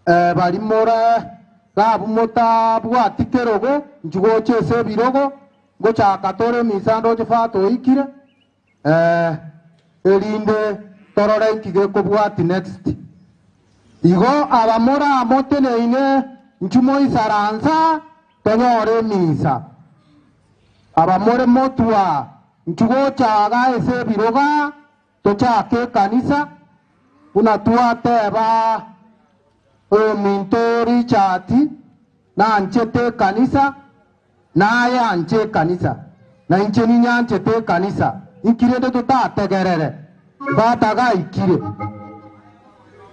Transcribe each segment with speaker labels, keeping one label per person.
Speaker 1: Barimora gabu mutabwati kerogo njugoche ase ebirogo ngochaka tore emisa ndoche fatoikire erinde torore nki gekobwati next. Igo abamora moteneine nchumoisaransa tonyore emisa. Abamore motwa nchugochaga ase ebiroga tochake ekanisa buna twateba ominto Richard nanchete ekanisa naye anche ekanisa na inche ninyanchete ekanisa ikirende totategerere batagaikire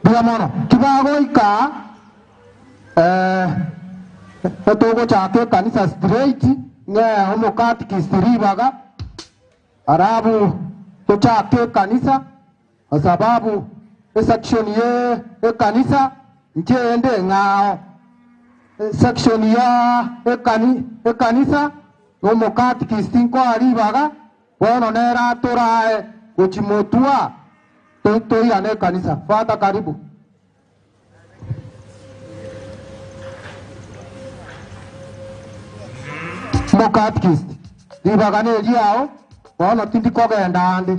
Speaker 1: buya mono kibagoika togochaka ekanisa straight ng'e omokatikist ribaga arabu tochake ekanisa kwa sababu esection ye ekanisa ncheende ng'ao section ya ekanisa nomokatikist nkoa ribaga bono nera torae gochimotua toirane ekanisa. Fata karibu. Mokatikist ribaga neriao bono tindikogenda ande.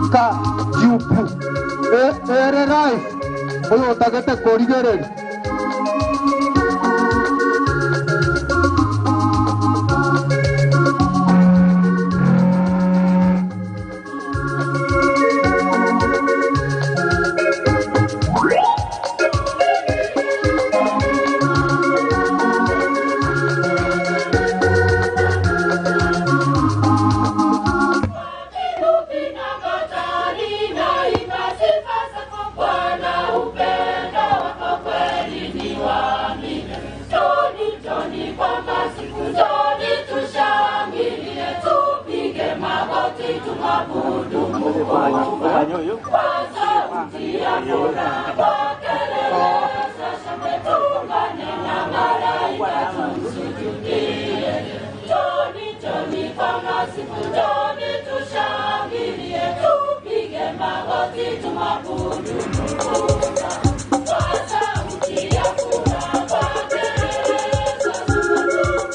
Speaker 1: Nka jupu ere rice oyo otagete korigereri.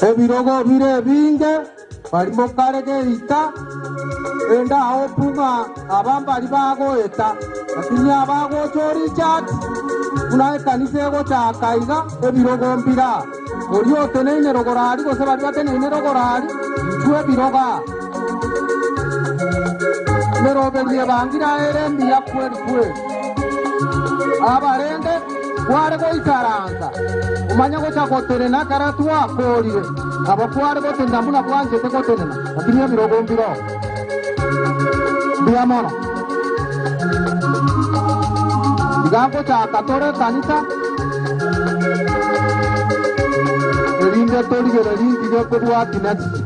Speaker 1: Ebirogo bire binge barimo karege ita enda opunga abambari bagoeta lakini abagochori chat buna ekanisa egochaka iga ebirogo mbira ori oteneine rogorari gose bari bateneine rogorari inchwe ebiroga meroberie bangira ere mbiya kweli kweli abarende kware goikaransa omanya gocha gotenena kara twakorire abo kware gotenena buna bwanchete gotenena lakini ebirogo mbiro mbuya mono iga ngochaka tore ekanisa erinde torigereri ntige kobwati next.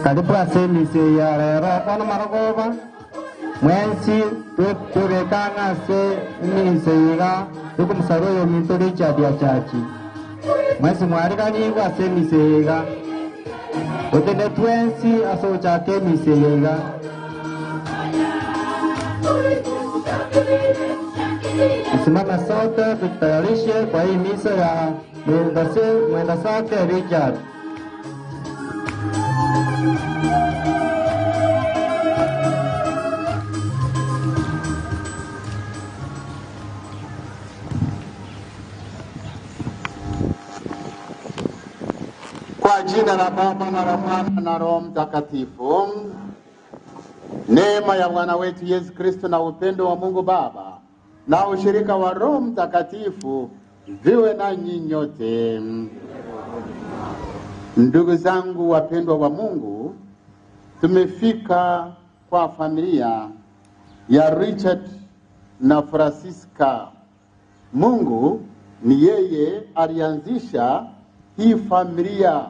Speaker 1: Karibu asemise ya rero kono marogoba mwensi tubekanga se mise iga yukumusaro yo minto Richard ya chachi mwensi mwarikanyigwa asemise iga otene twensi asochake mise iga. Simama sote tutayarishe kwa hii misa ya mwenda zake Richard.
Speaker 2: Kwa jina la Baba na la Mwana na Roho Mtakatifu. Neema ya Bwana wetu Yesu Kristo na upendo wa Mungu Baba na ushirika wa Roho Mtakatifu viwe nanyi nyote. Ndugu zangu wapendwa wa Mungu, tumefika kwa familia ya Richard na Francisca. Mungu ni yeye alianzisha hii familia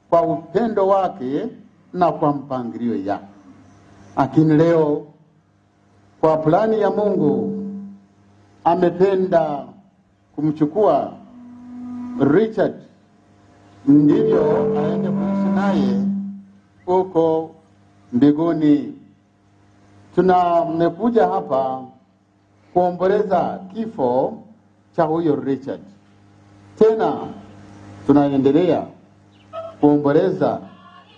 Speaker 2: kwa upendo wake na kwa mpangilio yake. Lakini leo kwa plani ya Mungu amependa kumchukua Richard ndivyo aende kuishi naye huko mbinguni. Tunamekuja hapa kuomboleza kifo cha huyo Richard. Tena tunaendelea kuomboleza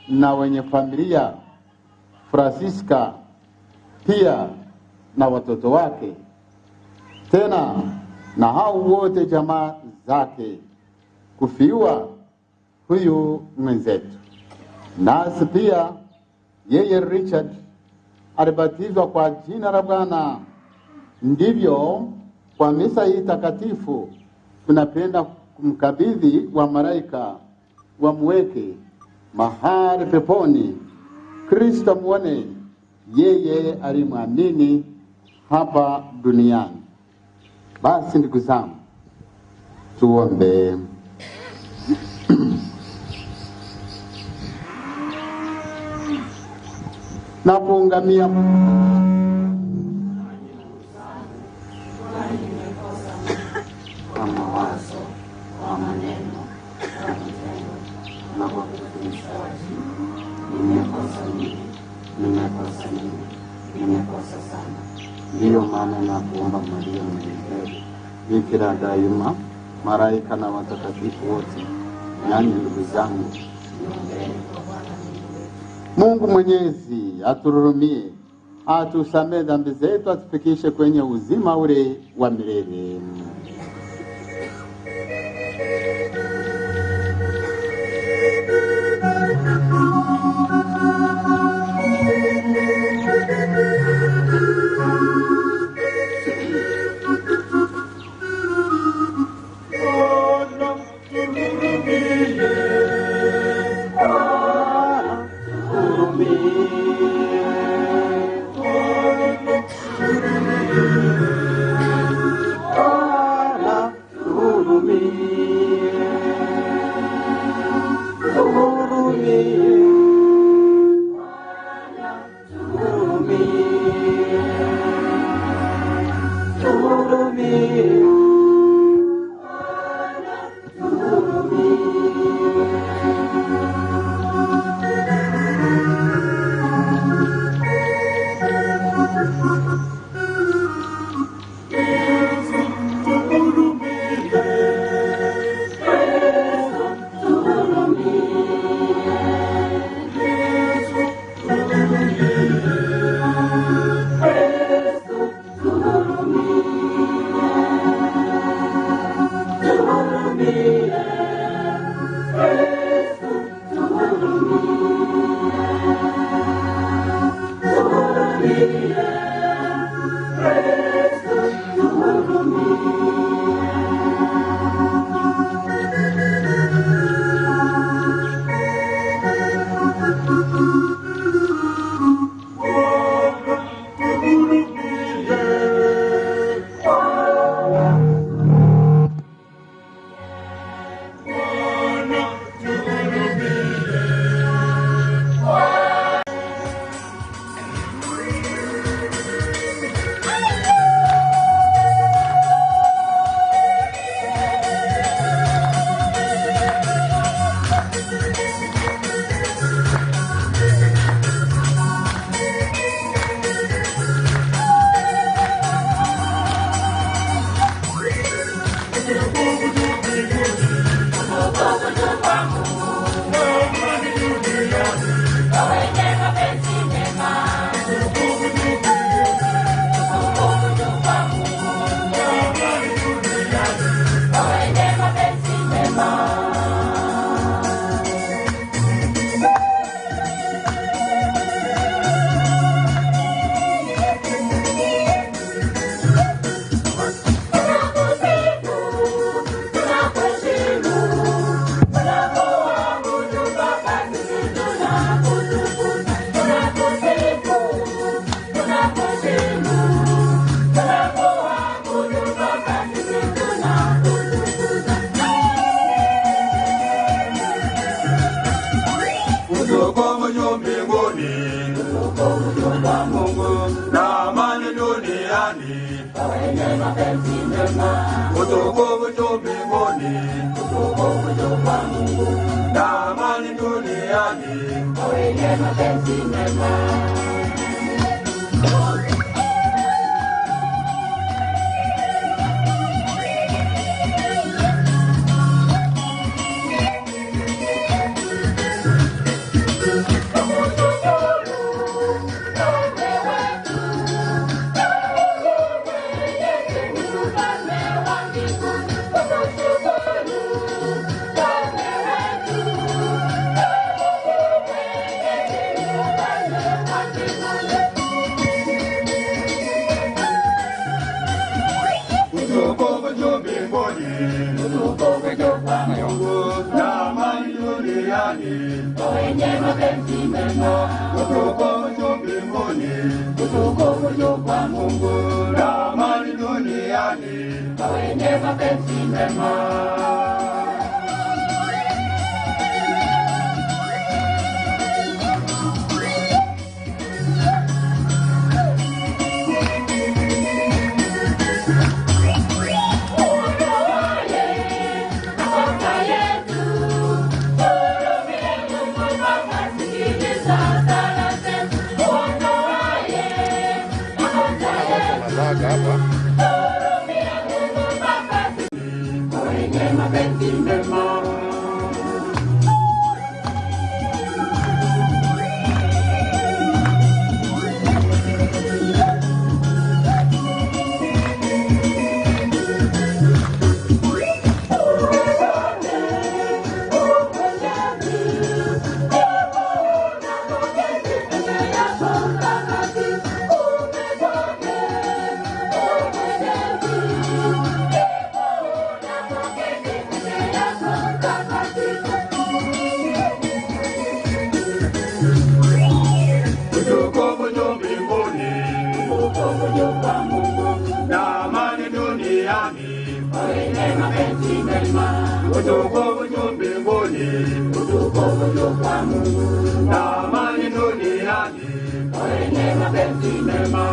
Speaker 2: na wenye familia Francisca pia na watoto wake, tena na hao wote jamaa zake kufiwa huyu mwenzetu. Nasi pia yeye Richard alibatizwa kwa jina la Bwana. Ndivyo kwa misa hii takatifu tunapenda kumkabidhi wa malaika wamweke mahali peponi, Kristo muone yeye alimwamini hapa duniani. Basi ndugu zangu, tuombe. Na kuungamia
Speaker 3: kwa mawazo, kwa maneno, kwa vitendo na kwa kutimiza wajibu. Nimekosa mimi, nimekosa mimi, nimekosa sana.
Speaker 2: Ndiyo maana na kuomba Maria mwenye Bikira daima, malaika na watakatifu wote, nanyi ndugu zangu,
Speaker 3: Niombeeni kwa Bwana Mungu wetu.
Speaker 2: Mungu Mwenyezi atuhurumie, atusamee dhambi zetu, atufikishe kwenye uzima ule wa milele.
Speaker 4: Utukufu juu mbinguni, utukufu juu kwa Mungu, na amani duniani kwa wenye mapenzi mema.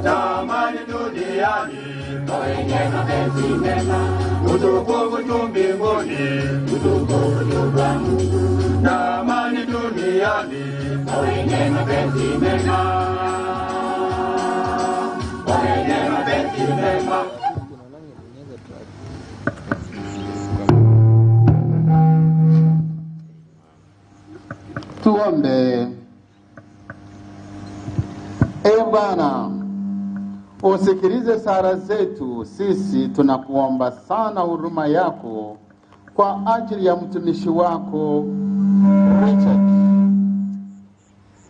Speaker 4: Na amani duniani kwa wenye mapenzi mema. Utukufu juu mbinguni, utukufu juu kwa Mungu, na amani duniani kwa wenye mapenzi mema. Kwa wenye mapenzi mema.
Speaker 2: Tuombe. Ee Bwana, usikilize sala zetu. Sisi tunakuomba sana huruma yako kwa ajili ya mtumishi wako Richard.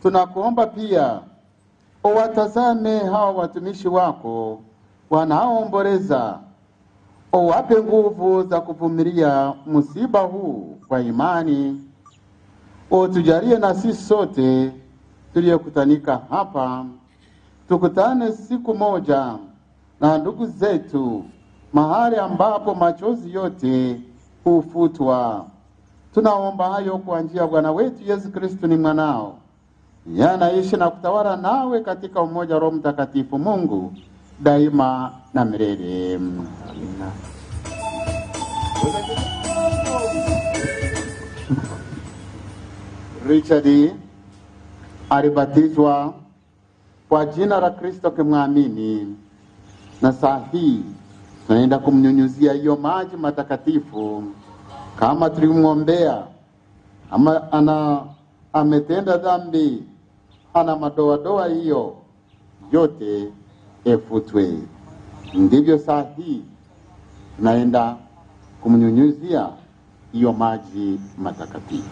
Speaker 2: Tunakuomba pia uwatazame hawa watumishi wako wanaoomboleza, uwape nguvu za kuvumilia msiba huu kwa imani. Utujalie na sisi sote tuliyokutanika hapa tukutane siku moja na ndugu zetu mahali ambapo machozi yote hufutwa. Tunaomba hayo kwa njia ya Bwana wetu Yesu Kristo, ni mwanao, yeye anaishi na kutawala nawe katika umoja wa Roho Mtakatifu Mungu daima na milele. Amina. Richard alibatizwa kwa jina la Kristo kimwamini, na saa hii tunaenda kumnyunyuzia hiyo maji matakatifu kama tulimwombea. Ama ana ametenda dhambi, ana madoadoa, hiyo yote efutwe. Ndivyo saa hii tunaenda kumnyunyuzia hiyo maji matakatifu.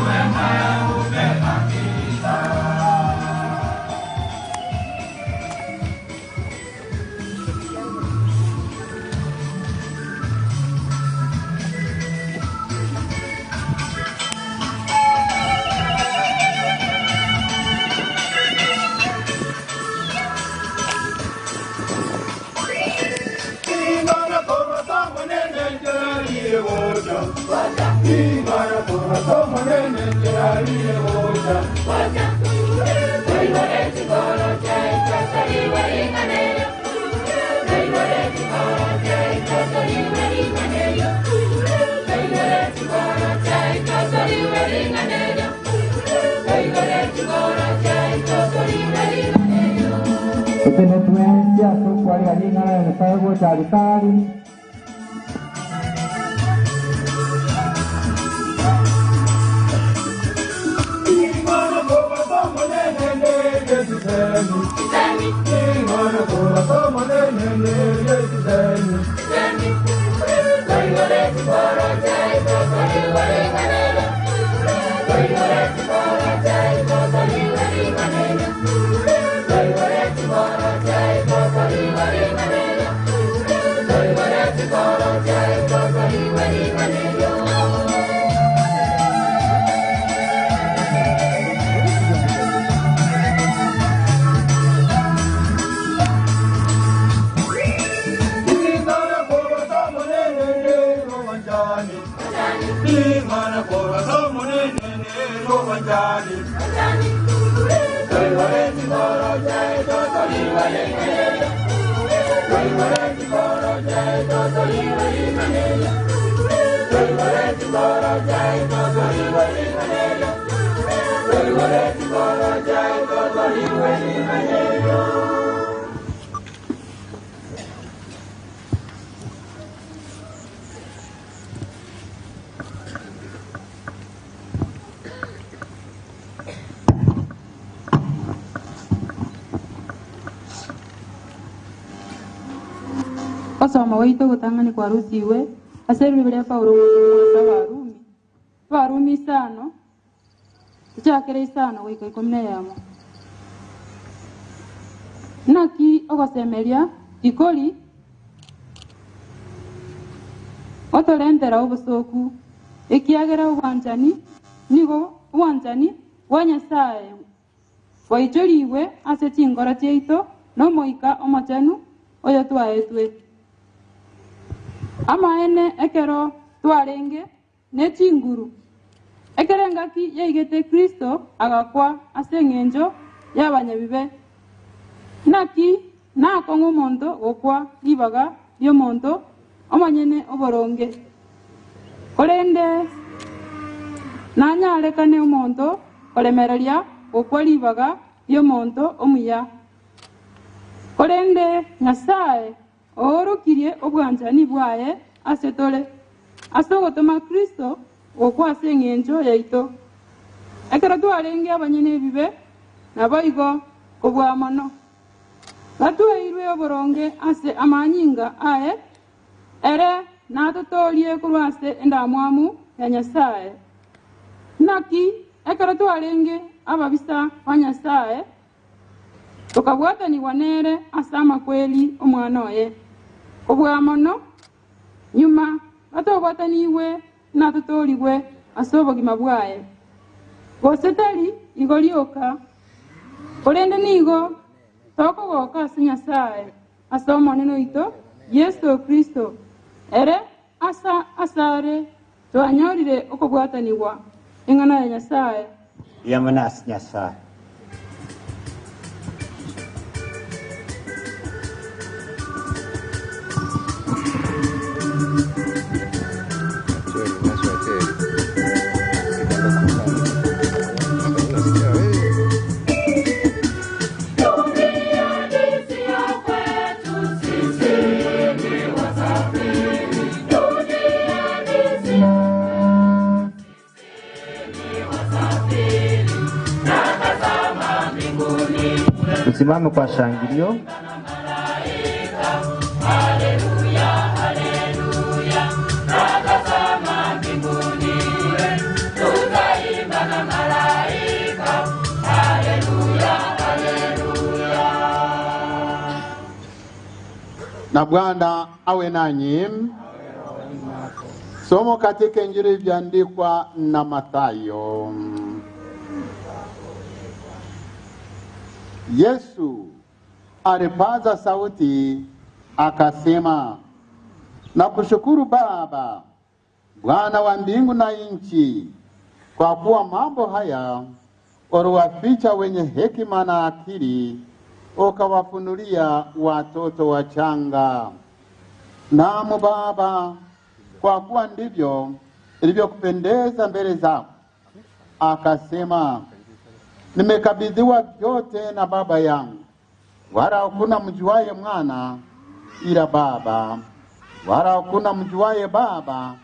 Speaker 4: Mweupe kabisa.
Speaker 5: Osoma waito gutangani kwa rusiwe aseru biblia Paulo Warumi Warumi 5 tuchakere 5 goika 11 naki ogosemeria ikori otorentera obusoku ekiagera obwanchani nigo obwanchani bwa Nyasaye waichoriwe ase chingoro chiaito nomoika omochenu oyo twaetwe. Amaene ekero twarenge nechinguru ekero engaki yaigete Kristo agakwa ase eng'encho y'abanyabibe. Naki nakong'a omonto gokwa ribaga ri'omonto omonyene oboronge, korende nanyarekane omonto koremereria gokwa ribaga ri'omonto omuya. Korende Nyasaye oorokirie obwanchani bwaye ase tore ase ogotoma Kristo gokwa ase eng'encho yaito. Ekero twarenge abanyene ebibe nabo igo kobua mono batweirwe oboronge ase amanyinga aye, ere natotorie korwa ase endamwamu ya Nyasaye. Naki ekero twarenge ababisa ba Nyasaye tukabwatanigwa nere ase amakweli omwana oye kobua mono nyuma batobwataniwe natotorigwe ase obogima bwaye. Gose tari igo rioka, korende nigo tokogoka ase Nyasaye ase omonene oito Yesu Kristo, ere asa asare twanyorire okobwatanigwa eng'ana ya Nyasaye.
Speaker 6: Yamanas Nyasaye. Tusimame kwa shangilio.
Speaker 4: Haleluya, haleluya, natazama mbinguni, tutaimba
Speaker 2: Na Bwana awe nanyi. Somo katika Injili ilivyoandikwa na Mathayo. Yesu alipaza sauti akasema, nakushukuru Baba, Bwana wa mbingu na nchi, kwa kuwa mambo haya uliwaficha wenye hekima na akili, ukawafunulia watoto wachanga. Naam Baba, kwa kuwa ndivyo ilivyokupendeza mbele zako. Akasema, nimekabidhiwa vyote na Baba yangu, wala hakuna mjuaye mwana ila Baba, wala hakuna mjuaye Baba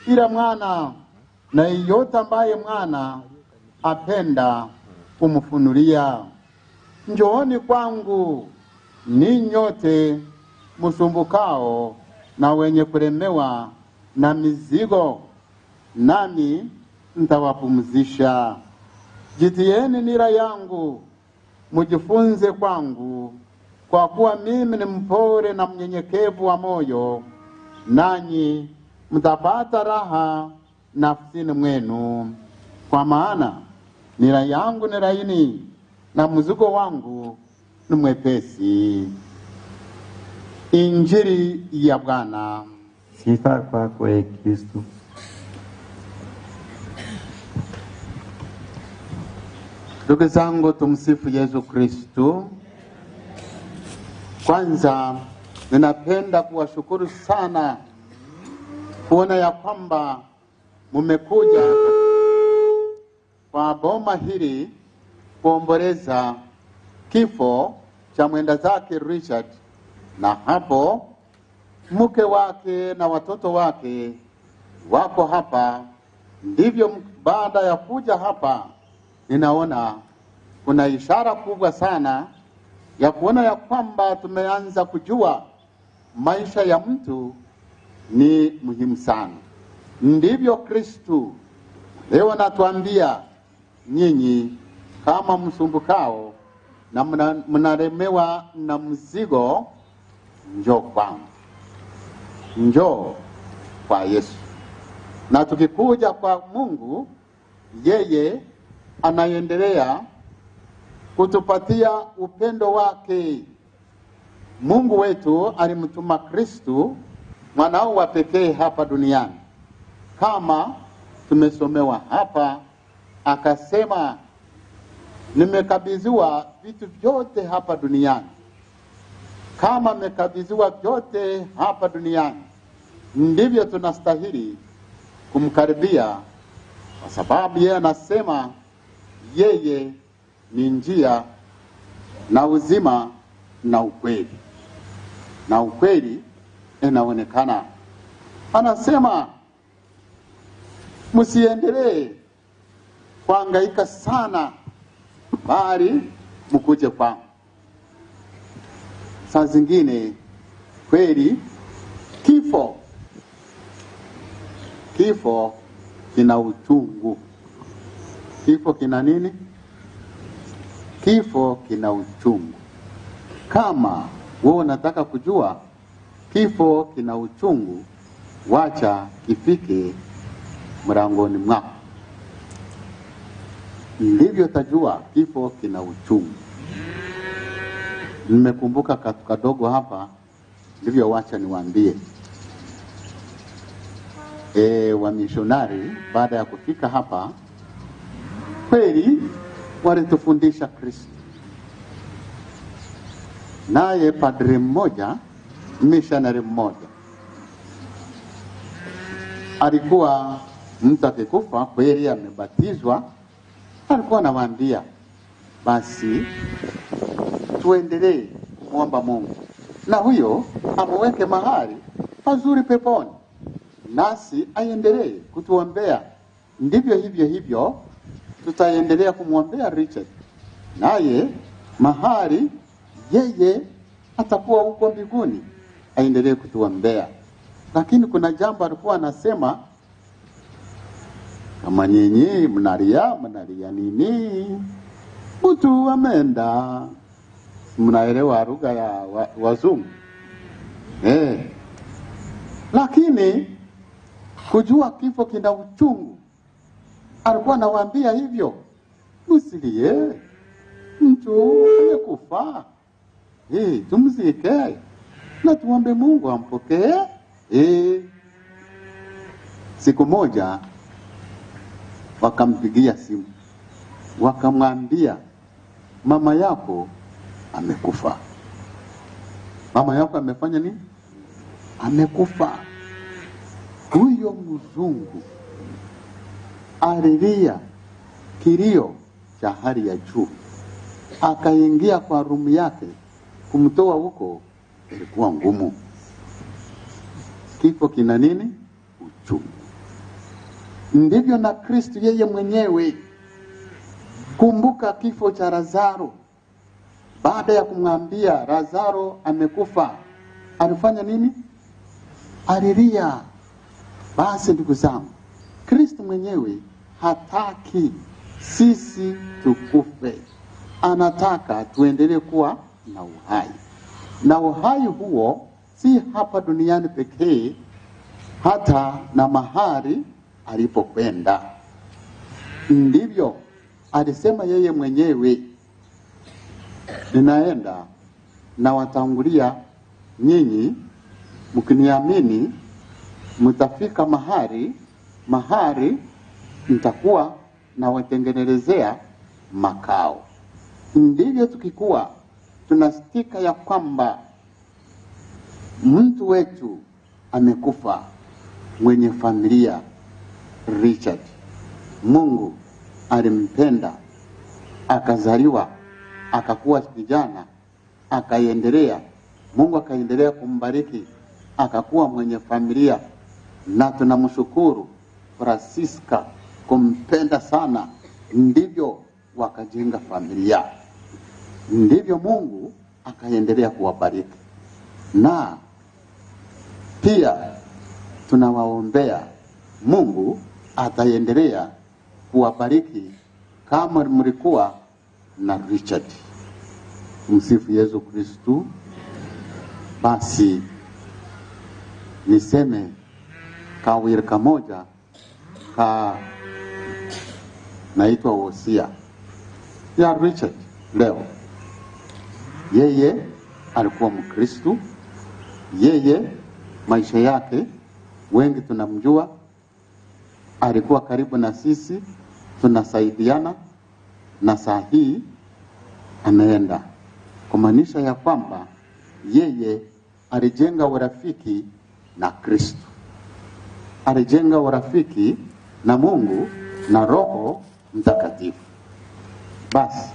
Speaker 2: ila Mwana, na yeyote ambaye Mwana apenda kumfunulia. Njooni kwangu ninyi nyote msumbukao na wenye kulemewa na mizigo, nami nitawapumzisha. Jitieni nira yangu, mujifunze kwangu, kwa kuwa mimi ni mpole na mnyenyekevu wa moyo, nanyi mtapata raha nafsini mwenu. Kwa maana nira yangu ni laini na mzigo wangu ni mwepesi. Injili ya Bwana.
Speaker 6: Sifa kwako ee Kristo.
Speaker 2: Ndugu zangu, tumsifu Yesu Kristo. Kwanza ninapenda kuwashukuru sana kuona ya kwamba mmekuja kwa boma hili kuomboleza kifo cha mwenda zake Richard, na hapo mke wake na watoto wake wako hapa. Ndivyo baada ya kuja hapa ninaona kuna ishara kubwa sana ya kuona ya kwamba tumeanza kujua maisha ya mtu ni muhimu sana. Ndivyo Kristo leo anatuambia, nyinyi kama msumbukao na mnalemewa na mzigo, njoo kwangu, njoo kwa Yesu. Na tukikuja kwa Mungu, yeye anaendelea kutupatia upendo wake. Mungu wetu alimtuma Kristo mwanao wa pekee hapa duniani, kama tumesomewa hapa, akasema nimekabidhiwa vitu vyote hapa duniani. Kama nimekabidhiwa vyote hapa duniani, ndivyo tunastahili kumkaribia, kwa sababu yeye anasema yeye ni njia na uzima na ukweli. Na ukweli inaonekana. Anasema msiendelee kuhangaika sana, bali mkuje kwangu. Saa zingine kweli kifo kina uchungu. Kifo kina nini? Kifo kina uchungu. Kama wewe unataka kujua kifo kina uchungu, wacha kifike mlangoni mwako, ndivyo tajua kifo kina uchungu. Nimekumbuka kadogo hapa, ndivyo wacha niwaambie. Wamishonari baada ya kufika hapa kweli walitufundisha Kristo. Naye padri mmoja, missionary mmoja, alikuwa mtu akikufa kweli amebatizwa, alikuwa anawaambia basi tuendelee kumuomba Mungu na huyo amweke mahali pazuri peponi, nasi aendelee kutuombea. Ndivyo hivyo hivyo tutaendelea kumwombea Richard, naye mahali yeye atakuwa huko mbinguni aendelee kutuombea. Lakini kuna jambo alikuwa anasema, kama nyinyi mnalia, mnalia nini? Mtu ameenda. Mnaelewa lugha ya wazungu. Lakini kujua kifo kina uchungu, alikuwa anawaambia hivyo, msilie, mtu amekufa, tumzike na tuombe Mungu ampokee. Siku moja wakampigia simu, wakamwambia mama yako amekufa. Mama yako amefanya nini? Amekufa. Huyo mzungu alilia kilio cha hali ya juu, akaingia kwa rumu yake. Kumtoa huko ilikuwa ngumu. Kifo kina nini? Uchungu. Ndivyo na Kristo yeye mwenyewe. Kumbuka kifo cha Lazaro. Baada ya kumwambia Lazaro amekufa, alifanya nini? Alilia. Basi ndugu zangu, Kristo mwenyewe hataki sisi tukufe, anataka tuendelee kuwa na uhai. Na uhai huo si hapa duniani pekee, hata na mahali alipokwenda. Ndivyo alisema yeye mwenyewe, ninaenda na watangulia nyinyi, mkiniamini mtafika mahali nitakuwa na watengenelezea makao. Ndivyo tukikuwa tunastika ya kwamba mtu wetu amekufa, mwenye familia Richard, Mungu alimpenda, akazaliwa, akakuwa kijana, akaendelea, Mungu akaendelea kumbariki, akakuwa mwenye familia, na tunamshukuru Francisca kumpenda sana. Ndivyo wakajenga familia, ndivyo Mungu akaendelea kuwabariki. Na pia tunawaombea Mungu ataendelea kuwabariki kama mlikuwa na Richard. Msifu Yesu Kristu. Basi niseme kawiri kamoja ka naitwa wosia ya Richard leo. Yeye alikuwa Mkristu, yeye maisha yake wengi tunamjua, alikuwa karibu na sisi, tunasaidiana, na saa hii ameenda, kumaanisha ya kwamba yeye alijenga urafiki na Kristo, alijenga urafiki na Mungu na Roho Mtakatifu. Basi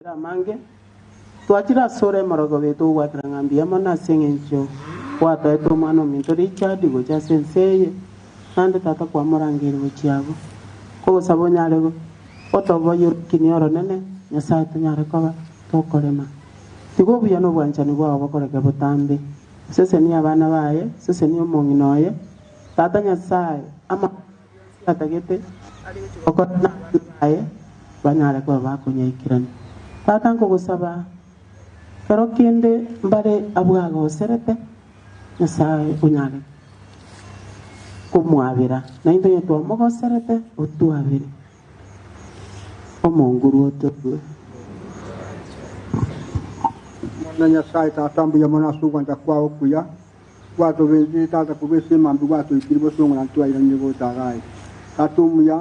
Speaker 7: Amange twachira sore morogo betu gwakira ng'ambia mono ase eng'encho gwatoete omwana ominto Richard gocha ase ense eye naende tata kwamorangeri gochia abwo kogosaba onyare otoboyia orokini oronene Nyasaye tonyare koba tokorema tiga obuya na obwanchani bwao bokoreke botambe seseni abana baye seseni omong'ina oye tata Nyasaye ama atagete okora na abana baye banyare koba bakonyaikirani tata nkogosaba kero kende mbare abwagoserete Nyasaye onyare kumwabira na into yetwamogoserete otwabire omonguru otwe
Speaker 8: na Nyasaye tata mbuya mona sugwanja kwao kuya gwatobenzire tata kubesema mbi gwatoikiri bosongo na ntwairanie gotagae tata omuya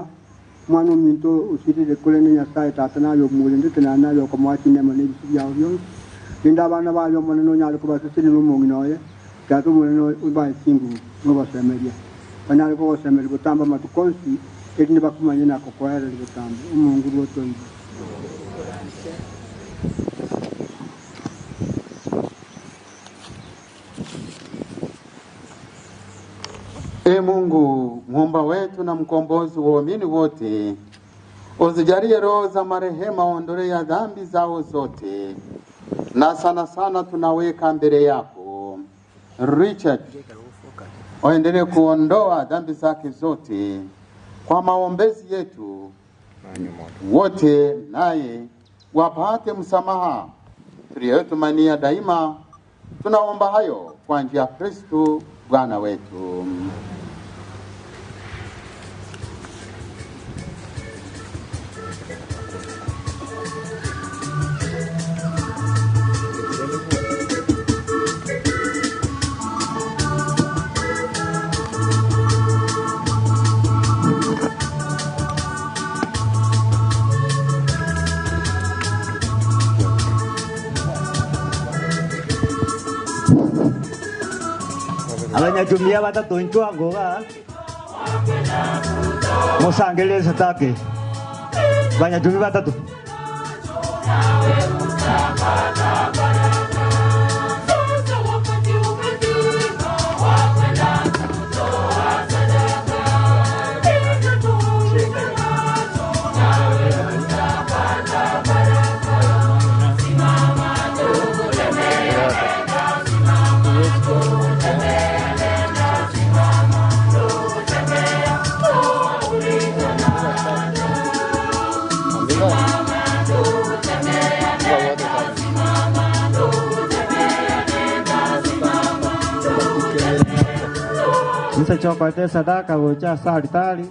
Speaker 8: mwana ominto osirire kore ne Nyasaye tata nayo omurendete na nayo okomwakinema na ebisi byao byonsi rinde abana bayo omonene onyare kobasesenia na omong'ina oye tata omonene obae chinguru nobasemeria banyare kogosemeria gotamba amatuko onsi erinde bakumanye nakokoereri gotamba omonguru otoigo.
Speaker 2: E Mungu muumba wetu na mkombozi wa waumini wote, uzijalie roho za marehema ondolee ya dhambi zao zote, na sana sana tunaweka mbele yako Richard, waendelee kuondoa dhambi zake zote kwa maombezi yetu wote, naye wapate msamaha tuliyotumania daima. Tunaomba hayo kwa njia ya Kristo Bwana wetu.
Speaker 9: Abanyajumia batatu nchwangoga musangele satake banyajumia batatu
Speaker 6: Nsechokote sadaka gocha salitali.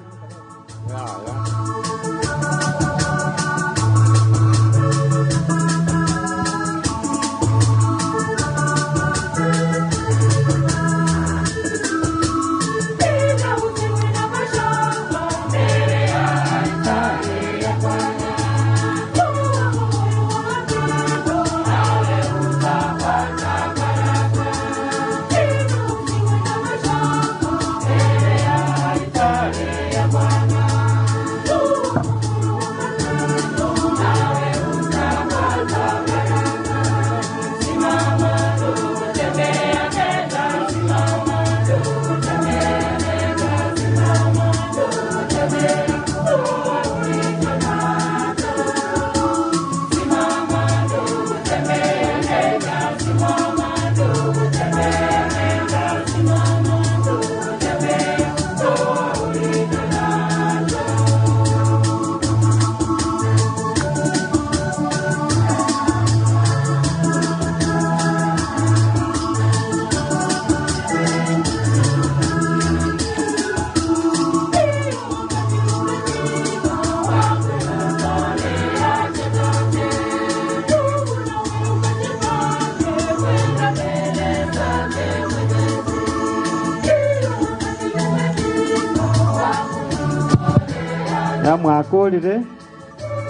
Speaker 6: Mwakurire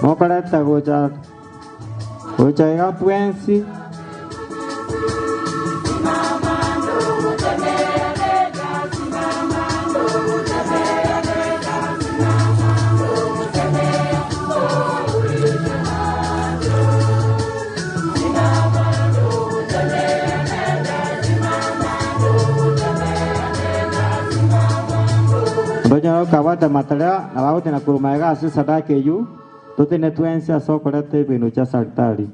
Speaker 6: mokoreta gocha gocha iga bwensi. Tonyo kabata matoleo na bagote na kurumaiga ase sadaka eyu totene twensi ase okoreta ebinto chia ase.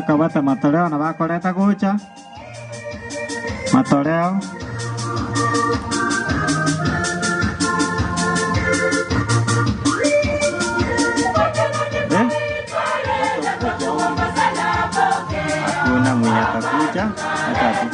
Speaker 6: Kabata matoleo na bakoreta gocha matoleo hakuna mwenye atakuja hata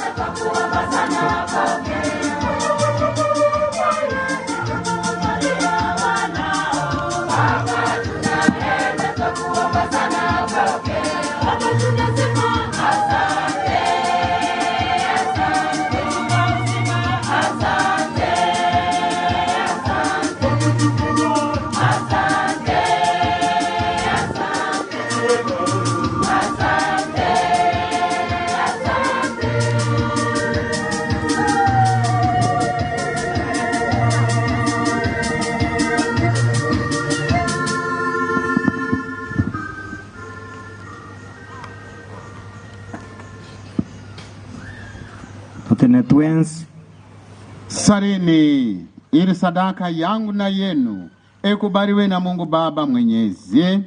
Speaker 6: Twins.
Speaker 2: Salini ili sadaka yangu na yenu ikubaliwe na Mungu Baba Mwenyezi.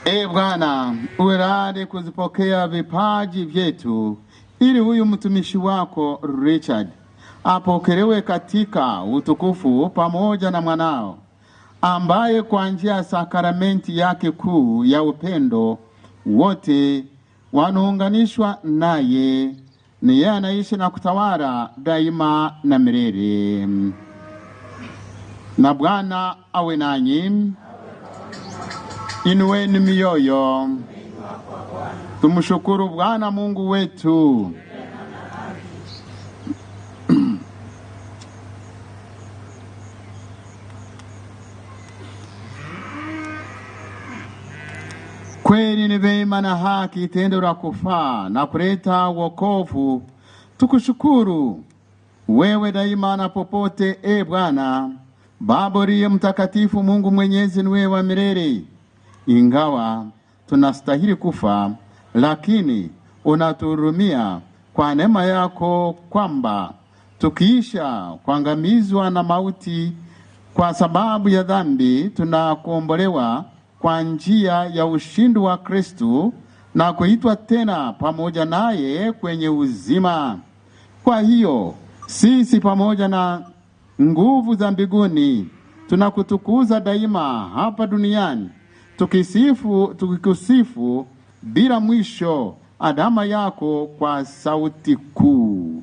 Speaker 2: E Bwana, uwe radhi kuzipokea vipaji vyetu ili huyu mtumishi wako Richard apokelewe katika utukufu pamoja na mwanao, ambaye kwa njia ya sakramenti yake kuu ya upendo wote wanaunganishwa naye, ni yeye anaishi na kutawala daima na milele. Na Bwana awe nanyi. Inueni mioyo. Tumshukuru Bwana Mungu wetu. Kweli ni vema na haki, tendo la kufaa na kuleta wokovu, tukushukuru wewe daima na popote, e Bwana Baba uliye mtakatifu, Mungu mwenyezi, ni wewe wa milele. Ingawa tunastahili kufa, lakini unatuhurumia kwa neema yako, kwamba tukiisha kuangamizwa na mauti kwa sababu ya dhambi, tunakombolewa kwa njia ya ushindi wa Kristo na kuitwa tena pamoja naye kwenye uzima. Kwa hiyo sisi pamoja na nguvu za mbinguni tunakutukuza daima hapa duniani, tukikusifu bila mwisho adama yako kwa sauti kuu.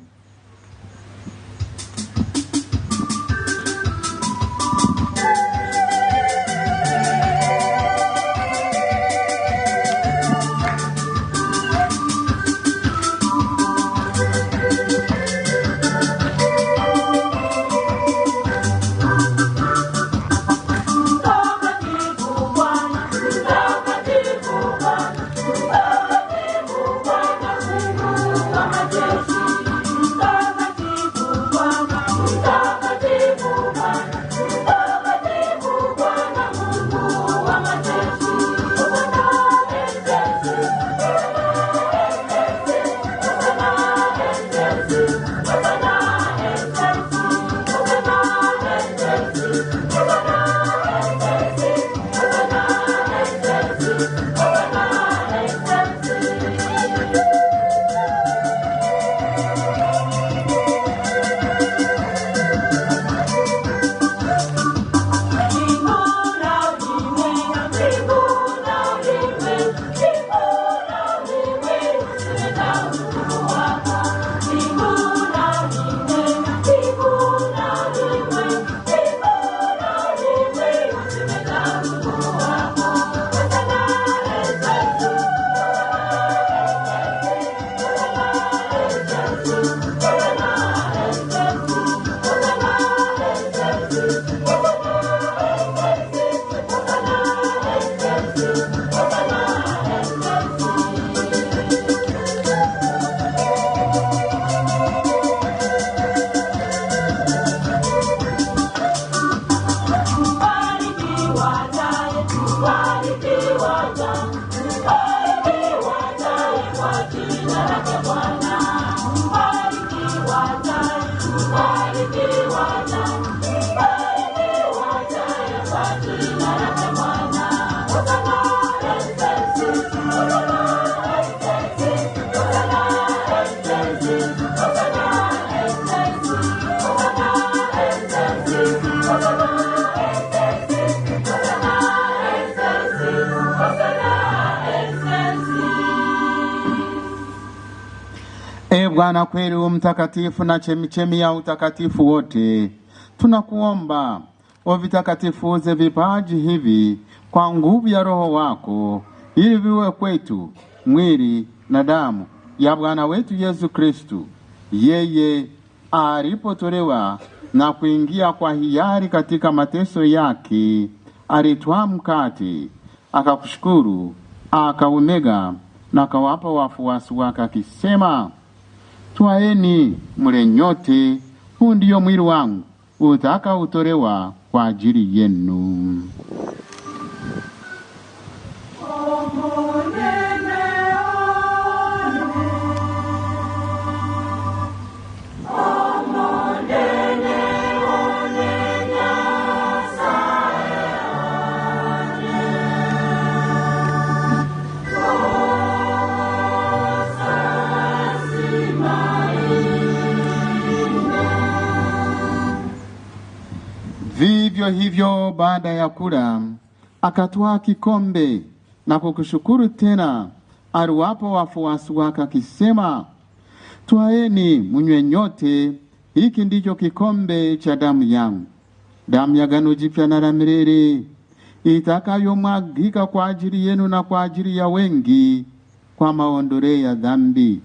Speaker 10: Mtakatifu Bwana, Mtakatifu Bwana, Mungu wa majeshi.
Speaker 2: E Bwana kweli u mtakatifu na chemichemi ya utakatifu wote, tunakuomba uvitakatifuze vipaji hivi kwa nguvu ya Roho wako, ili viwe kwetu mwili na damu ya Bwana wetu Yesu Kristu. Yeye alipotolewa na kuingia kwa hiari katika mateso yake, alitwaa mkate, akakushukuru, akaumega na akawapa wafuasi wake akisema, twaeni mle nyote, huu ndiyo mwili wangu utakaotolewa kwa ajili yenu. Vivyo hivyo baada ya kula akatwaa kikombe na kukushukuru tena, aliwapa wafuasi wake akisema, twaeni mnywe nyote, hiki ndicho kikombe cha damu yangu, damu ya agano jipya na la milele, itakayomwagika kwa ajili yenu na kwa ajili ya wengi kwa maondoleo ya dhambi.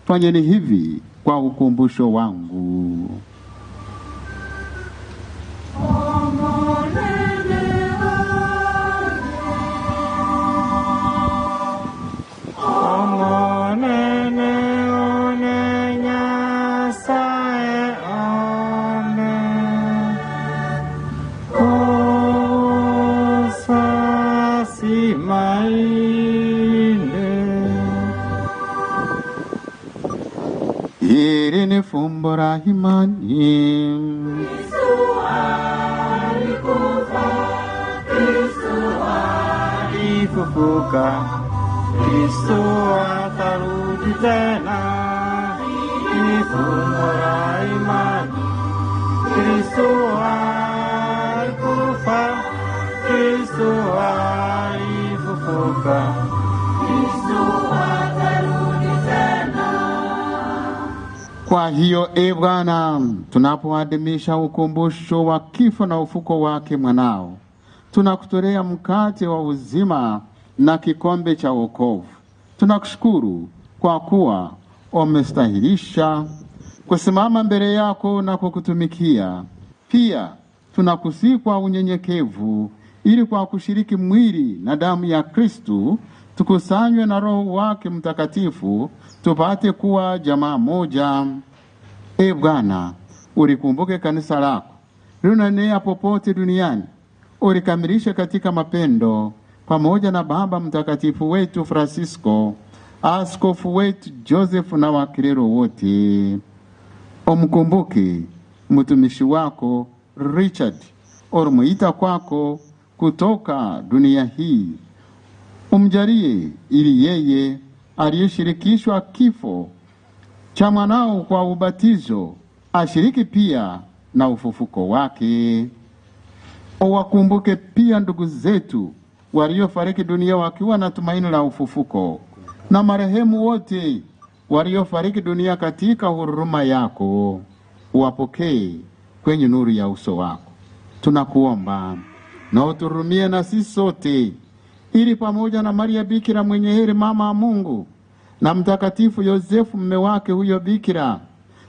Speaker 2: Fanyeni hivi kwa ukumbusho wangu. Hili ni fumbo la imani.
Speaker 4: Kristo alikufa, Kristo alifufuka, Kristo atarudi tena. Hili ni fumbo la imani. Kristo alikufa, Kristo alifufuka, Kristo atarudi tena.
Speaker 2: Kwa hiyo e Bwana, tunapoadhimisha ukumbusho wa kifo na ufuko wake mwanao, tunakutolea mkate wa uzima na kikombe cha wokovu. Tunakushukuru kwa kuwa umestahilisha kusimama mbele yako na kukutumikia. Pia tunakusihi kwa unyenyekevu, ili kwa kushiriki mwili na damu ya Kristu tukusanywe na Roho wake Mtakatifu, tupate kuwa jamaa moja. E Bwana, ulikumbuke kanisa lako linaenea popote duniani, ulikamilishe katika mapendo, pamoja na Baba Mtakatifu wetu Francisco, askofu wetu Joseph na wakilero wote. Umkumbuke mtumishi wako Richard, ulimuita kwako kutoka dunia hii, Umjalie ili yeye aliyeshirikishwa kifo cha mwanao kwa ubatizo ashiriki pia na ufufuko wake. Uwakumbuke pia ndugu zetu waliofariki dunia wakiwa na tumaini la ufufuko, na marehemu wote waliofariki dunia katika huruma yako, uwapokee kwenye nuru ya uso wako. Tunakuomba na uturumie na sisi sote, ili pamoja na Maria Bikira mwenye heri mama wa Mungu, na Mtakatifu Yosefu mume wake huyo Bikira,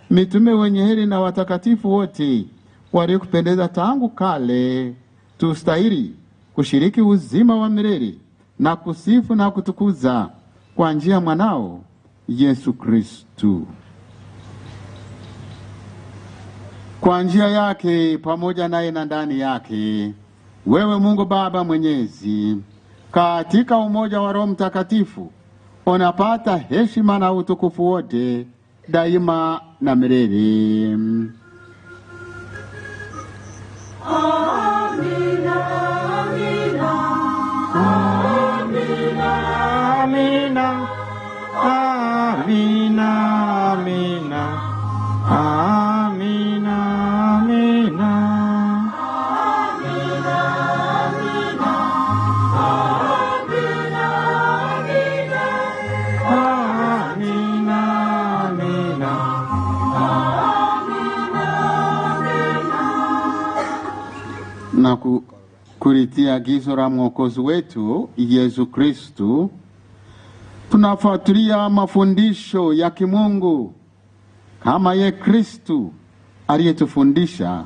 Speaker 2: mitume wenye heri na watakatifu wote waliokupendeza tangu kale, tustahili kushiriki uzima wa milele na kusifu na kutukuza kwa njia mwanao Yesu Kristu. Kwa njia yake, pamoja naye na ndani yake, wewe Mungu Baba Mwenyezi, katika umoja wa Roho Mtakatifu, unapata heshima na utukufu wote daima na milele.
Speaker 4: Amina, amina, amina,
Speaker 6: amina, amina, amina, amina, amina. Amina, amina,
Speaker 2: Na kulitia agizo la Mwokozi wetu Yesu Kristu, tunafuatilia mafundisho ya kimungu kama ye Kristu aliyetufundisha.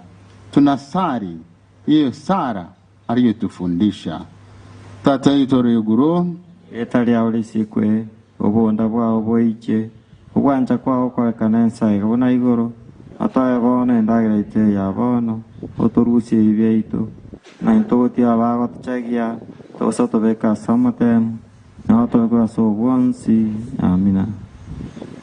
Speaker 2: Tunasali hiyo sala aliyotufundisha. Tata yetu uri iguru,
Speaker 6: Eta lyao lisikwe, obunda bwao bwije, obwanja kwao korekana ensaga buna iguru, atoe bono endagira ite ya bono, oturusie ebi byaitu, na intogotia abagotuchagia, togosa tobeka ase omotemo, na otobekwe ase obwonsi. Amina.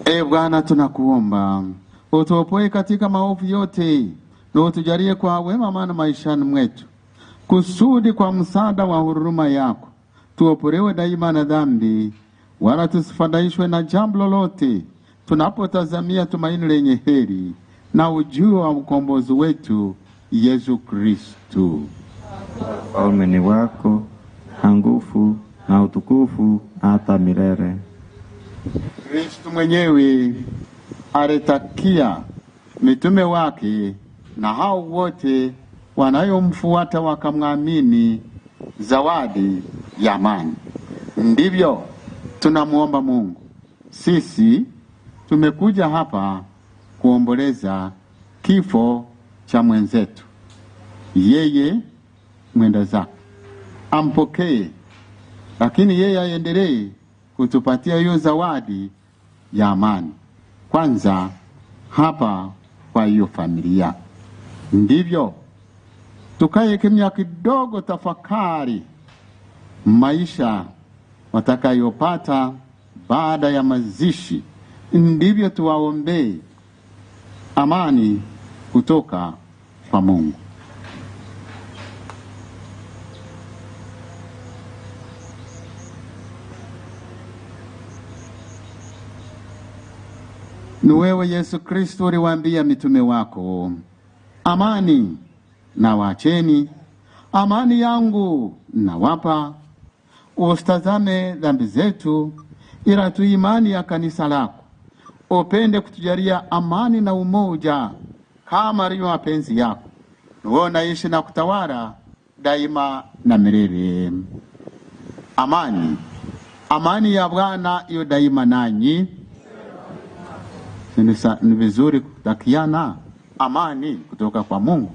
Speaker 2: E Bwana, tunakuomba utuopoe katika maovu yote na utujalie kwa wema maana maishani mwetu, kusudi kwa msaada wa huruma yako tuopolewe daima na dhambi, wala tusifadhaishwe na jambo lolote, tunapotazamia tumaini lenye heri na ujio wa mkombozi wetu Yesu Kristu.
Speaker 6: Ufalme ni wako na nguvu na utukufu hata milele.
Speaker 2: Kristu mwenyewe alitakia mitume wake na hao wote wanayomfuata wakamwamini zawadi ya amani. Ndivyo tunamuomba Mungu. Sisi tumekuja hapa kuomboleza kifo cha mwenzetu, yeye mwenda zake ampokee, lakini yeye aendelee kutupatia hiyo zawadi ya amani, kwanza hapa kwa hiyo familia. Ndivyo tukae kimya kidogo, tafakari maisha watakayopata baada ya mazishi. Ndivyo tuwaombee amani kutoka kwa Mungu. Ni wewe Yesu Kristo uliwaambia mitume wako, amani na waacheni, amani yangu nawapa, usitazame dhambi zetu, ila tu imani ya kanisa lako. Upende kutujalia amani na umoja kama ilivyo mapenzi yako. Wewe unaishi na kutawala daima na milele. Amani, amani ya Bwana iyo daima nanyi. Ni vizuri kutakiana amani kutoka kwa Mungu.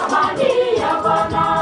Speaker 4: Amani ya Bwana.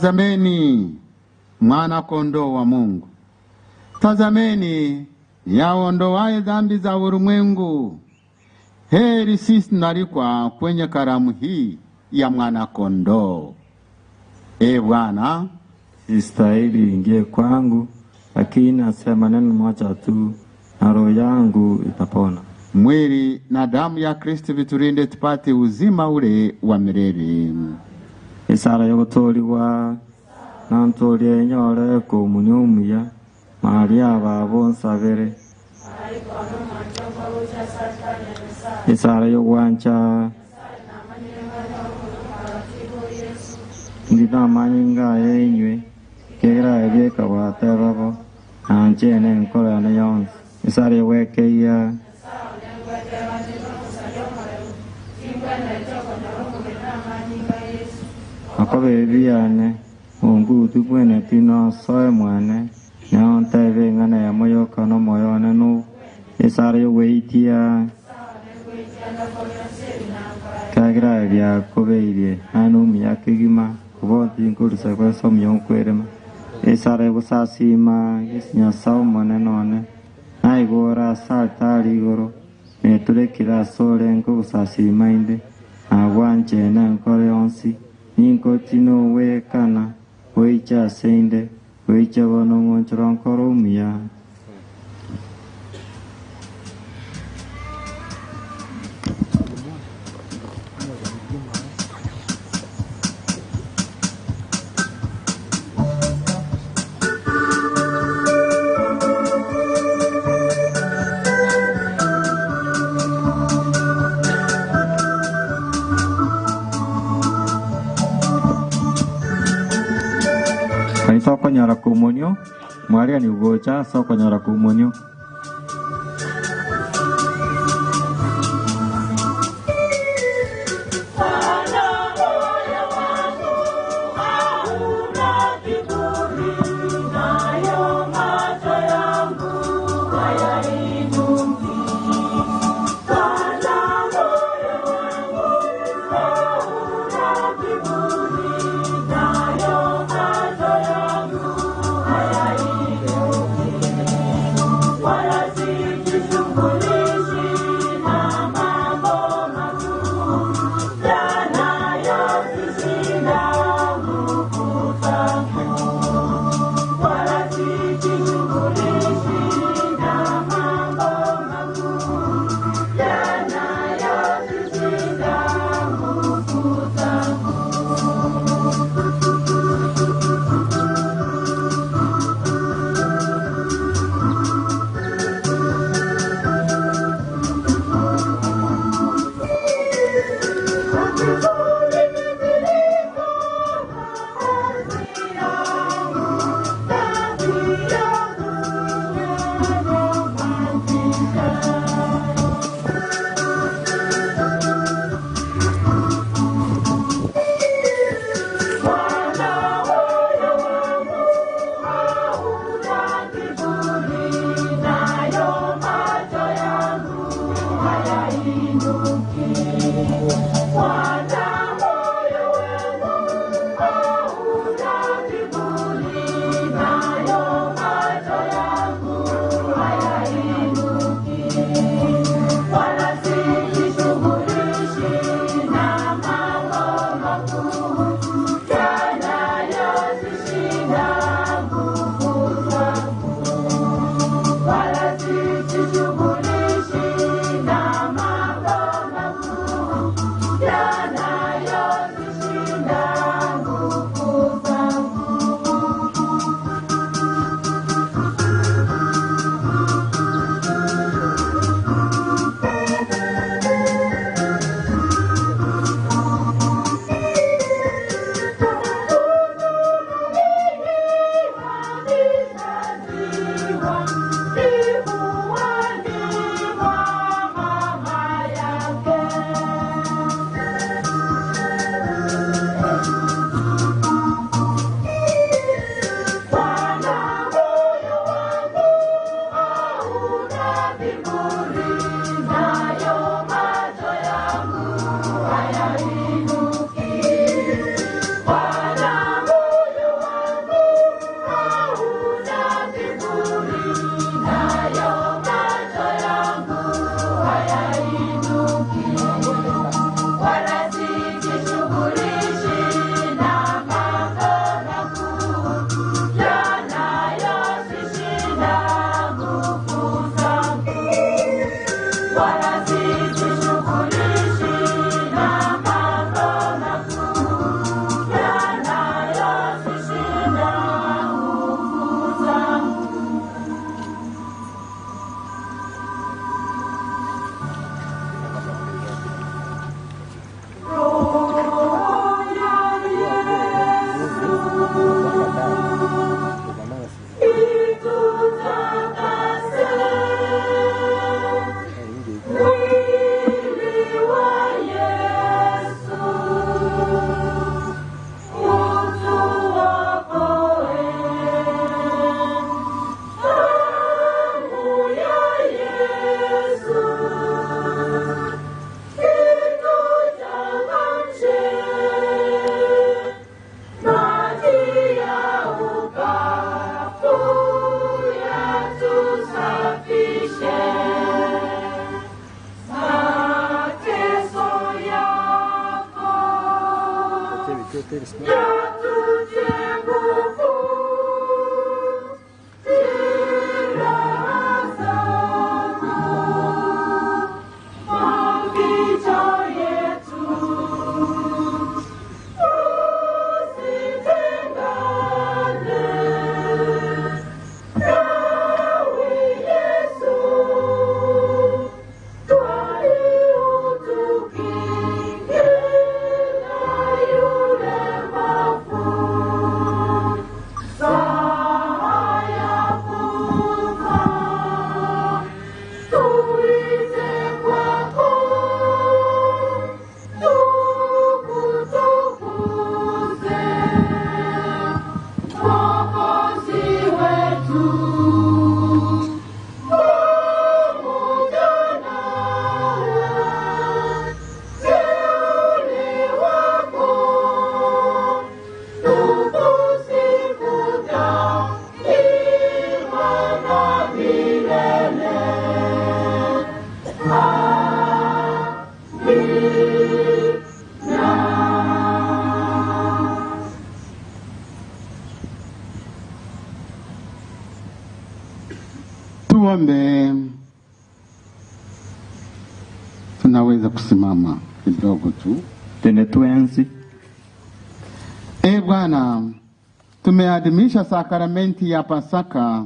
Speaker 2: Tazameni mwana kondoo wa Mungu, tazameni yaondoaye dhambi za ulimwengu. Heri sisi tunalikwa kwenye karamu hii ya mwana kondoo. E Bwana,
Speaker 6: sistahili ingie kwangu, lakini nasema neno moja tu na roho yangu itapona.
Speaker 2: Mwili na damu ya Kristo vitulinde tupate uzima ule wa milele.
Speaker 6: Isara yogotoriwa na ntorie nyore komunyumia Maria babo nsabere. Isara yogwancha ndinamanyinga yenywe kera ebyeka bwatebabo nanjene nkorane yonse. Isara yowekeia akobe ebiane Mungu tubwene tino soe mwane nyontebe ng'ana ya moyo kono moyo nenu. Isara yoweitia kagira ebya kobeirie anu miyakigima kubonti nkurisa kwesomya okwerema. Isara yogosasima nyasaye omonene one naigora ase altari igoro neturekire ase orengo ogosasima inde nagwanchene enkoro yonsi ninkoti nowekana oiche ase inde oiche bono ng'onchoro nkoro omuya. Sokonyora kumonio mwaria ni ugocha sokonyora kumonio.
Speaker 4: Bye.
Speaker 2: Tuombe. Tunaweza kusimama kidogo tu.
Speaker 6: Tene tuenzi.
Speaker 2: E Bwana, tumeadhimisha sakramenti ya Pasaka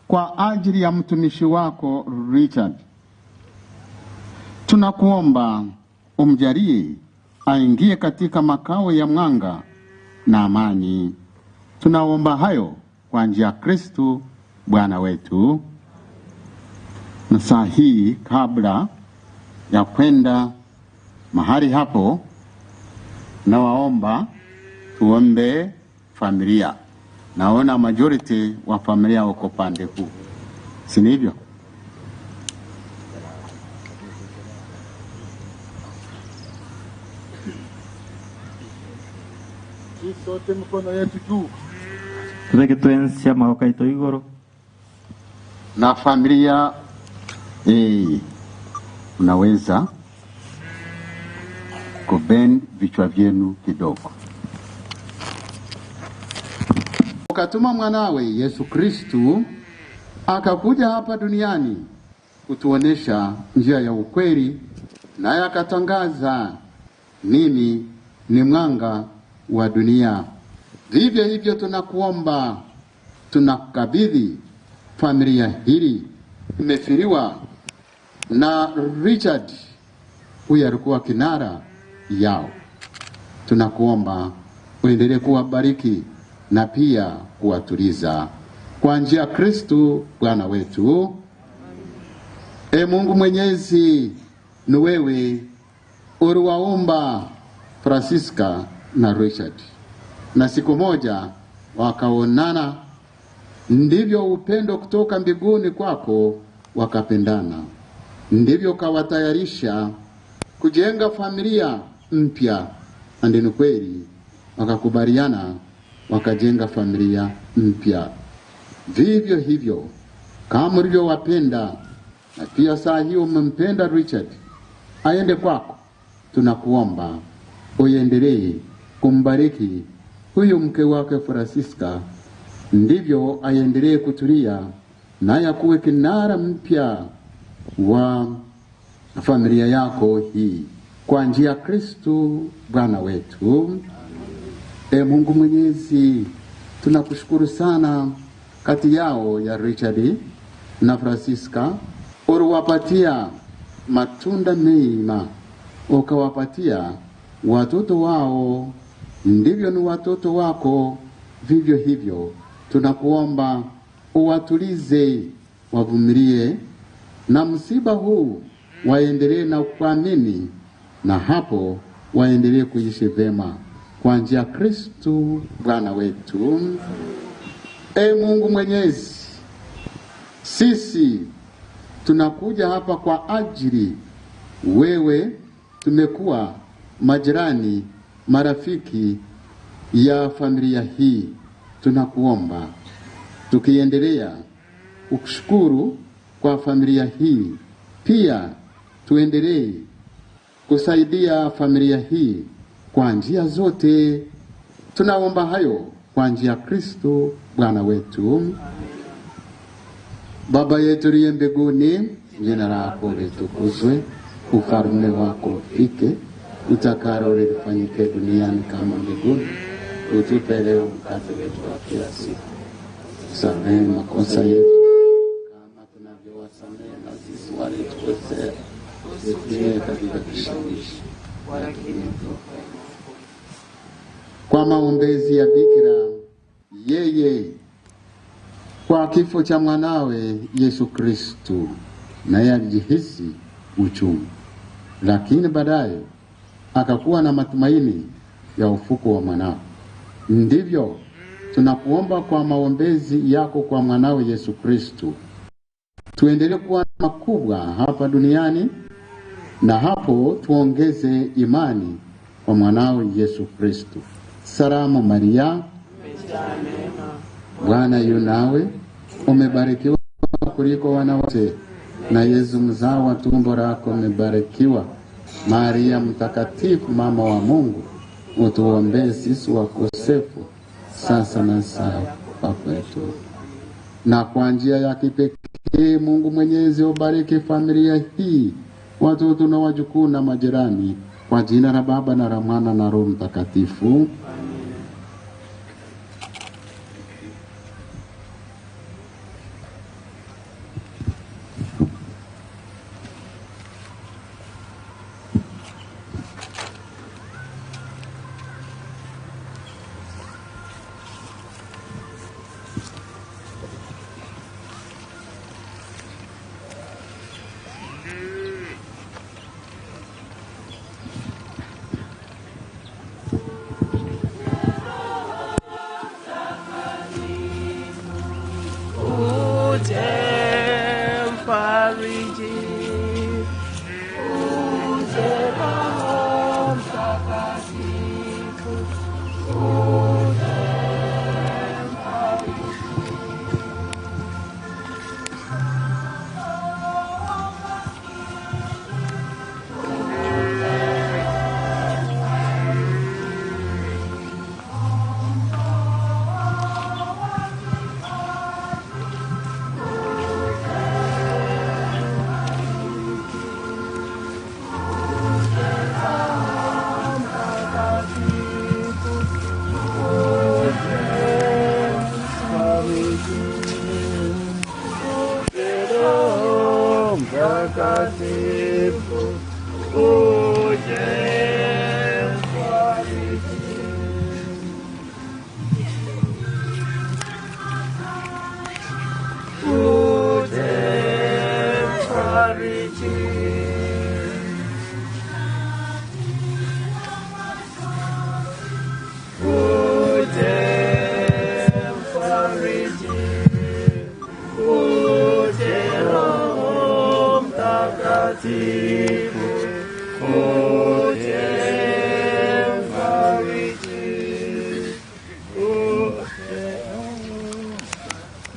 Speaker 2: kwa ajili ya mtumishi wako Richard. Tunakuomba umjalie aingie katika makao ya mwanga na amani. Tunaomba hayo kwa njia ya Kristo Bwana wetu. Na saa hii, kabla ya kwenda mahali hapo, nawaomba tuombe familia. Naona majority wa familia wako pande huu, si ndivyo? Sote mkono yetu juu.
Speaker 6: Tubeke tuensia maboko aito igoro.
Speaker 2: Na familia unaweza kubend vichwa vyenu kidogo. Ukatuma mwanawe Yesu Kristu akakuja hapa duniani kutuonesha njia ya ukweli, naye akatangaza, mimi ni mwanga wa dunia. Vivyo hivyo tunakuomba, tunakabidhi familia hili imefiriwa na Richard, huyu alikuwa kinara yao. Tunakuomba uendelee kuwabariki na pia kuwatuliza kwa njia ya Kristo Bwana wetu. E Mungu Mwenyezi, ni wewe uliwaumba Francisca na Richard, na siku moja wakaonana, ndivyo upendo kutoka mbinguni kwako wakapendana, ndivyo kawatayarisha kujenga familia mpya, na ni kweli wakakubaliana wakajenga familia mpya. Vivyo hivyo kama ulivyowapenda, na pia saa hiyo umempenda Richard aende kwako, tunakuomba uendelee kumbariki huyu mke wake Francisca, ndivyo aendelee kutulia naye akuwe kinara mpya wa familia yako hii kwa njia ya Kristo Bwana wetu. E Mungu Mwenyezi, tunakushukuru sana kati yao ya Richard na Francisca, uliwapatia matunda mema, ukawapatia watoto wao, ndivyo ni watoto wako. Vivyo hivyo tunakuomba uwatulize, wavumilie na msiba huu, waendelee na kuamini, na hapo waendelee kuishi vema kwa njia ya Kristo Bwana wetu. E Mungu Mwenyezi, sisi tunakuja hapa kwa ajili wewe, tumekuwa majirani, marafiki ya familia hii. Tunakuomba tukiendelea kukushukuru kwa familia hii, pia tuendelee kusaidia familia hii kwa njia zote Tunaomba hayo kwa njia ya Kristo Bwana wetu. Baba yetu uliye mbinguni, jina lako litukuzwe, ufalme wako ufike, utakalo lifanyike duniani kama mbinguni. Utupe leo mkate wetu wa kila siku, samehe makosa yetu kama tunavyowasamehe na sisi waliotukosea, usitutie katika kishawishi, lakini utuokoe. Kwa maombezi ya Bikira yeye kwa kifo cha mwanawe Yesu Kristu, naye alijihisi uchungu, lakini baadaye akakuwa na matumaini ya ufuko wa mwanawe. Ndivyo tunakuomba kwa maombezi yako kwa mwanawe Yesu Kristu, tuendelee kuwa makubwa hapa duniani, na hapo tuongeze imani kwa mwanawe Yesu Kristu. Salamu Maria, Bwana yu nawe, umebarikiwa kuliko wanawake, na Yesu mzao wa tumbo lako umebarikiwa. Maria mtakatifu, mama wa Mungu, utuombee sisi wakosefu, sasa na saa kufa kwetu. Na kwa njia ya kipekee Mungu Mwenyezi ubariki familia hii, watoto na wajukuu na majirani, kwa jina la Baba na la Mwana na Roho Mtakatifu.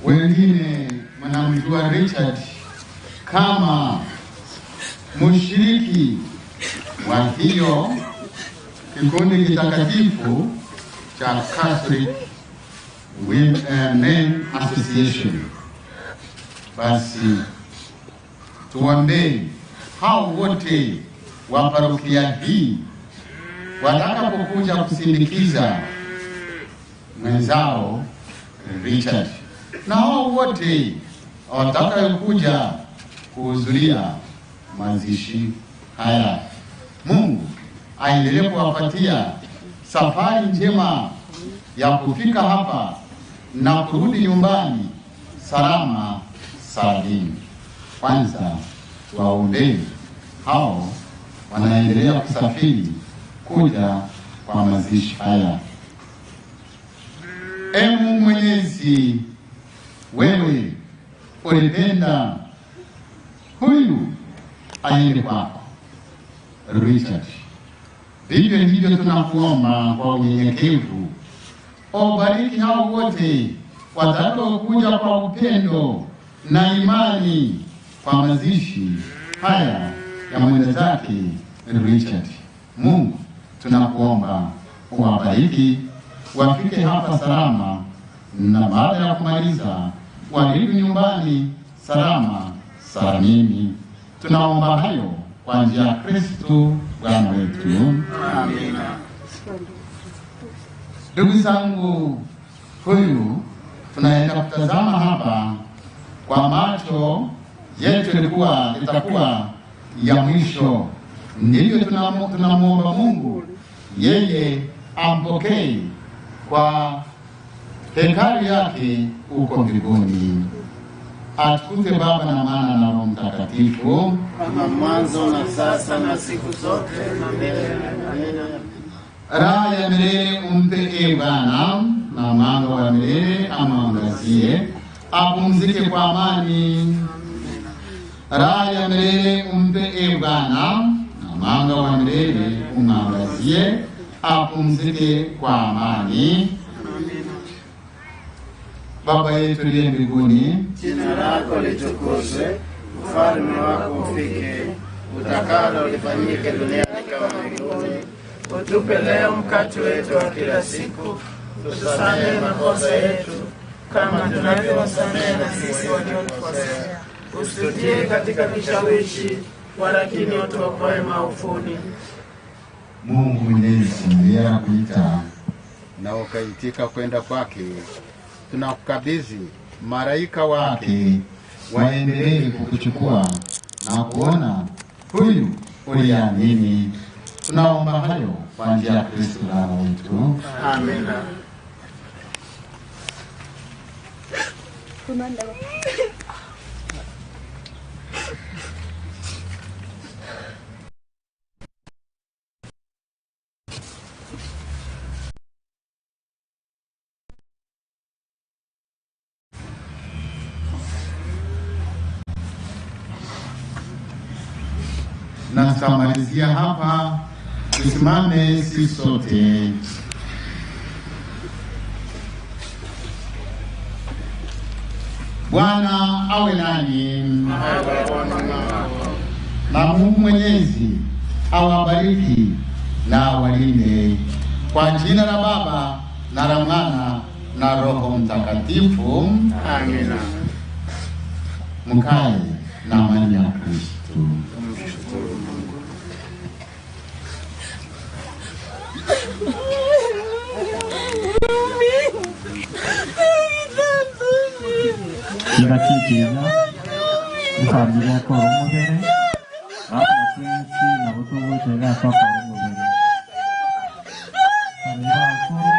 Speaker 2: Wengine mnamjua Richard kama mshiriki wa hiyo kikundi kitakatifu cha Catholic Men Association. Basi tuombee hao wote wa parokia hii watakapokuja kusindikiza mwenzao Richard, na hao wote watakayokuja kuhudhuria mazishi haya. Mungu aendelee kuwapatia safari njema ya kufika hapa na kurudi nyumbani salama salini. Kwanza tuwaombee hao wanaendelea kusafiri kuja kwa mazishi haya. Ee Mungu Mwenyezi, wewe ulipenda huyu aende kwako Richard, vivyo hivyo tunakuomba kwa unyenyekevu, ubariki hao wote watakaokuja kwa upendo na imani kwa mazishi haya ya mwenzake Richard. Mungu tunakuomba uwabariki wafike hapa salama, na baada ya kumaliza warudi nyumbani salama salamini. Tunaomba hayo kwa njia ya Kristo Bwana wetu.
Speaker 10: Amina.
Speaker 2: Ndugu zangu, huyu tunaenda kutazama hapa kwa macho yetu ilikuwa itakuwa ya mwisho. Ndivyo tunamuomba Mungu yeye ampokee kwa hekalu yake huko mbinguni. Atukuzwe Baba na Mwana na Roho Mtakatifu,
Speaker 10: kama mwanzo na sasa na siku zote na milele. Amina.
Speaker 2: Raha ya milele umpe e Bwana, na mwanga wa milele amwangazie, apumzike kwa amani. Raha ya milele umpe e Bwana, na mwanga wa milele umwangazie, apumzike kwa amani. Baba yetu uliye mbinguni,
Speaker 10: jina lako litukuzwe, ufalme wako ufike, utakalo lifanyike duniani kama mbinguni. Utupe leo mkate wetu wa kila siku, tusamehe makosa yetu kama tunavyowasamehe na sisi waliotukosea, usitutie katika kishawishi, walakini utuokoe maovuni.
Speaker 2: Mungu Mwenyezi ndiye anakuita na ukaitika kwenda kwake. Tunakukabidhi malaika wake waendelee kukuchukua na kuona huyu uliamini. Tunaomba hayo kwa njia ya Kristo Bwana wetu.
Speaker 10: Amina.
Speaker 2: Na tutamalizia hapa. Tusimame sisi sote. Bwana awe nanyi, na Mungu Mwenyezi awabariki na awalinde. Kwa jina la Baba na la Mwana na Roho Mtakatifu.
Speaker 10: Amina.
Speaker 2: Mkae na amani ya Kristo.
Speaker 10: Tumshukuru Mungu.
Speaker 6: Kibakikiriza ifamilia yakora omubere abatwensi nabo tubuukyera twakora omubere abakuru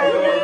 Speaker 4: Thank you.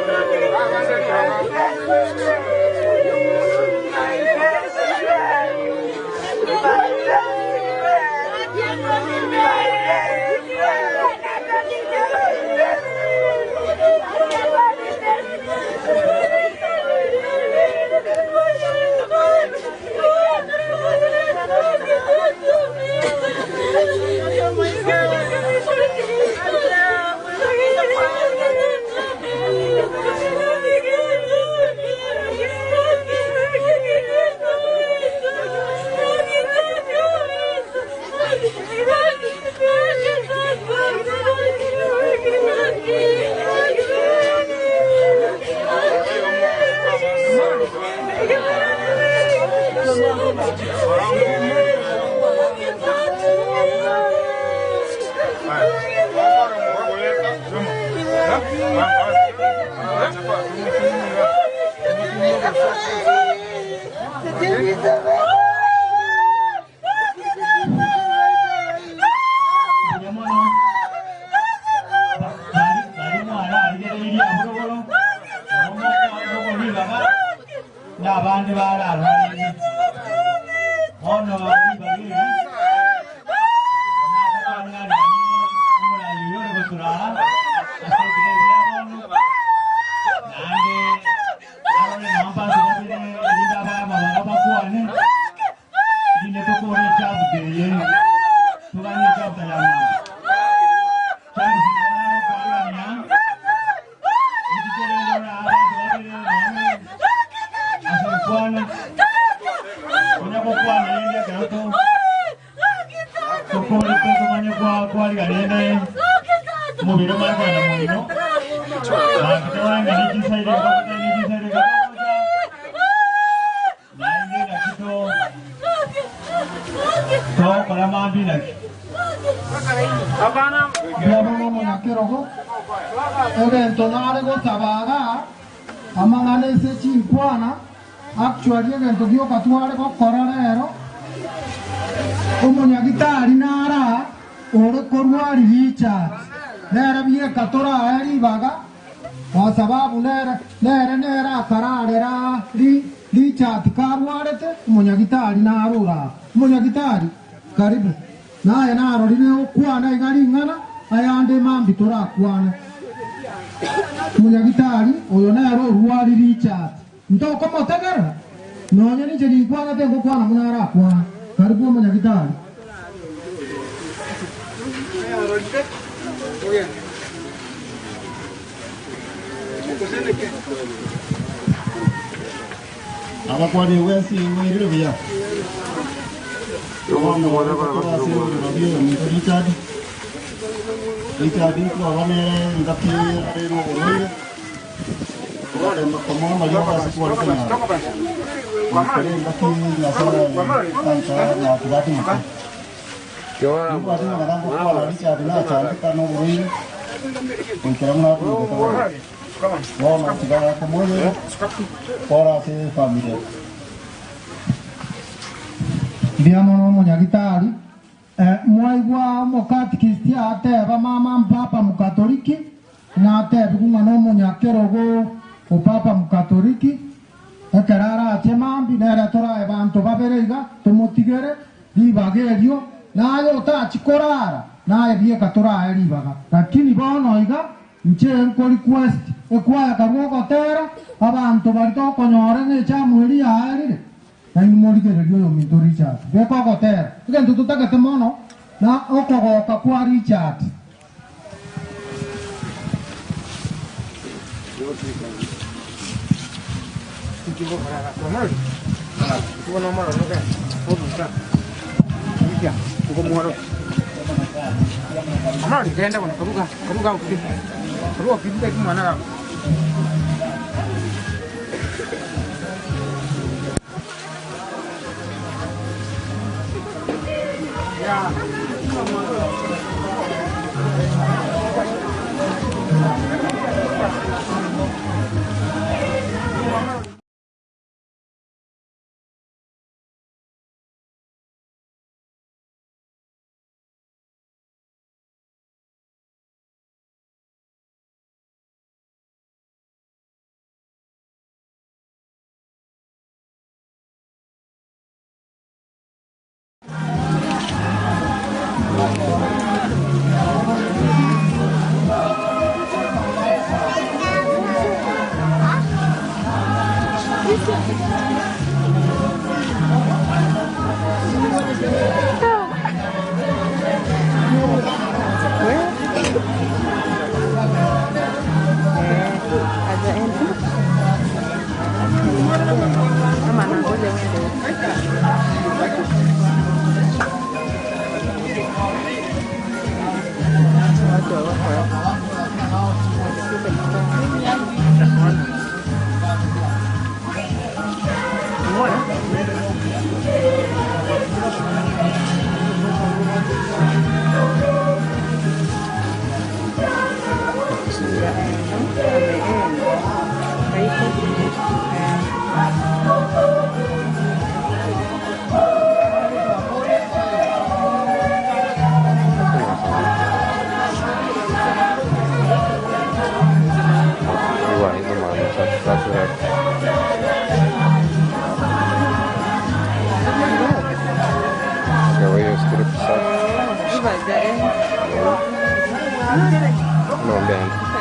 Speaker 11: No, ben.